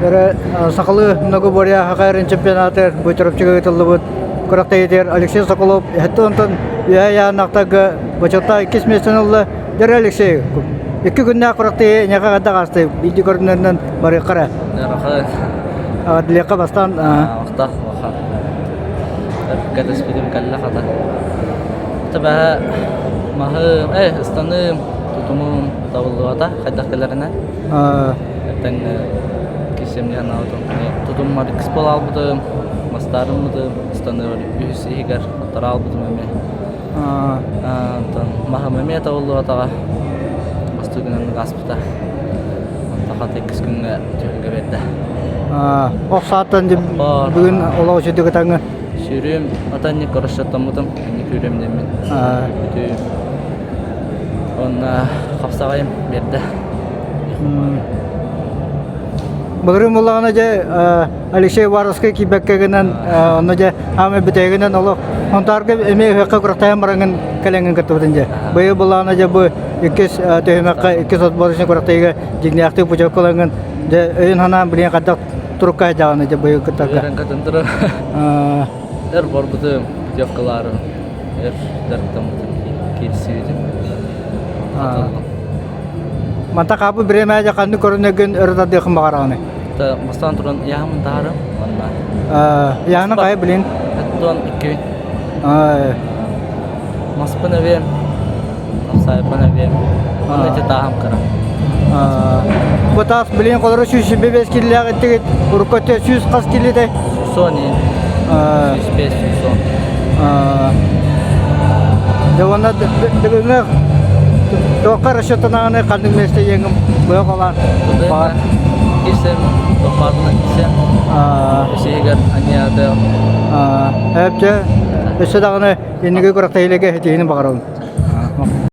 Эрэ сахалыы многоборье ХХР чемпионатыгар бу Чурапчыга ыытыллыбыт күрэхтэһиитигэр Алексей Соколов онтон үөһэ ыйааннахтарга бочуоттаах иккис миэстэни ылла. Дьэ Алексей, икки күннээх күрэхтэһии эйиэхэ хайдах аастый? Биирдии көрүҥнэринэн барыахха эрэ. Длиэххэ бастаан Охтох улахан. Кэтэспитим кэллэ хата. Табаһа маһым, э, ыстаныым, тутумум табыллыбата хайдах кэлэринэн. Этэҥҥэ киирсэмҥэ санаабытым. Тутуммар иккис буола аалбытым, мастаарыммытым, ыстаныыбар үһүс иһигэр хаттара аалбытым эмиэ. Онтон маһым эмиэ табыллыбатаҕа. Бастакынан ааспыта. Онтон хата иккис күҥҥэ түһүлгэ биэрдэ. Ох сааттан бүгүн олох үчүгэй ытаҥҥын? Сүүрүүм атанньык расчеттаммытым, инник күүрүөм диэммин. Бүтүүм. Уонна хапсаҕайым биэрдэ. Былырыын буоллаҕына дьэ Алексей Уваровскай киирбэккэ гынан онно дьэ аамай бүтэһигинэн олох Хонтаарга эмиэ ыһыахха күрэхтэһэн бараҥҥын кэлэҥҥин кыттыбытын дьэ. Быйыл буоллаҕына дьэ бу иккис түһүмэххэ иккис отборочный күрэхтэһиигэ дьиҥнээхтик путевка ылаҥҥын дьэ өйүн санаан билигин хайдах турукка сылдьаҕыный дьэ быйыл кыттарга? Үөрэн көтөн турар. Өр барбытым путевкалаары өр дьарыктаммытым киирсибитим. Хатыллым. Манта хаапы бириэмэ ханнык көрүнэгин өрө тардыахын баҕараҕыный? Бастаан туран ыйааһыммын таһаарым уонна Ыйааһынын хайа билин? Оттон иккибин. Маспын эбиэм, тапсаайбын эбиэм. Уонна ити тааһым кыра. Бу таас билин холоро 125 киллээх иттигит, урукку өттө 100 хас киллитэй? 110 иин. 105, 110. Дьэ уонна бүгүҥҥү туохха расчеттанаҕыный ханнык миэстэ иэҥим быһа холаан баҕар Кирсем, тохпаатынан кирсем. Үсүһүгэр анньааты. Эпчэ өссө даҕаны инники күрэхтэһиилэргэ ситиһиини баҕарабын.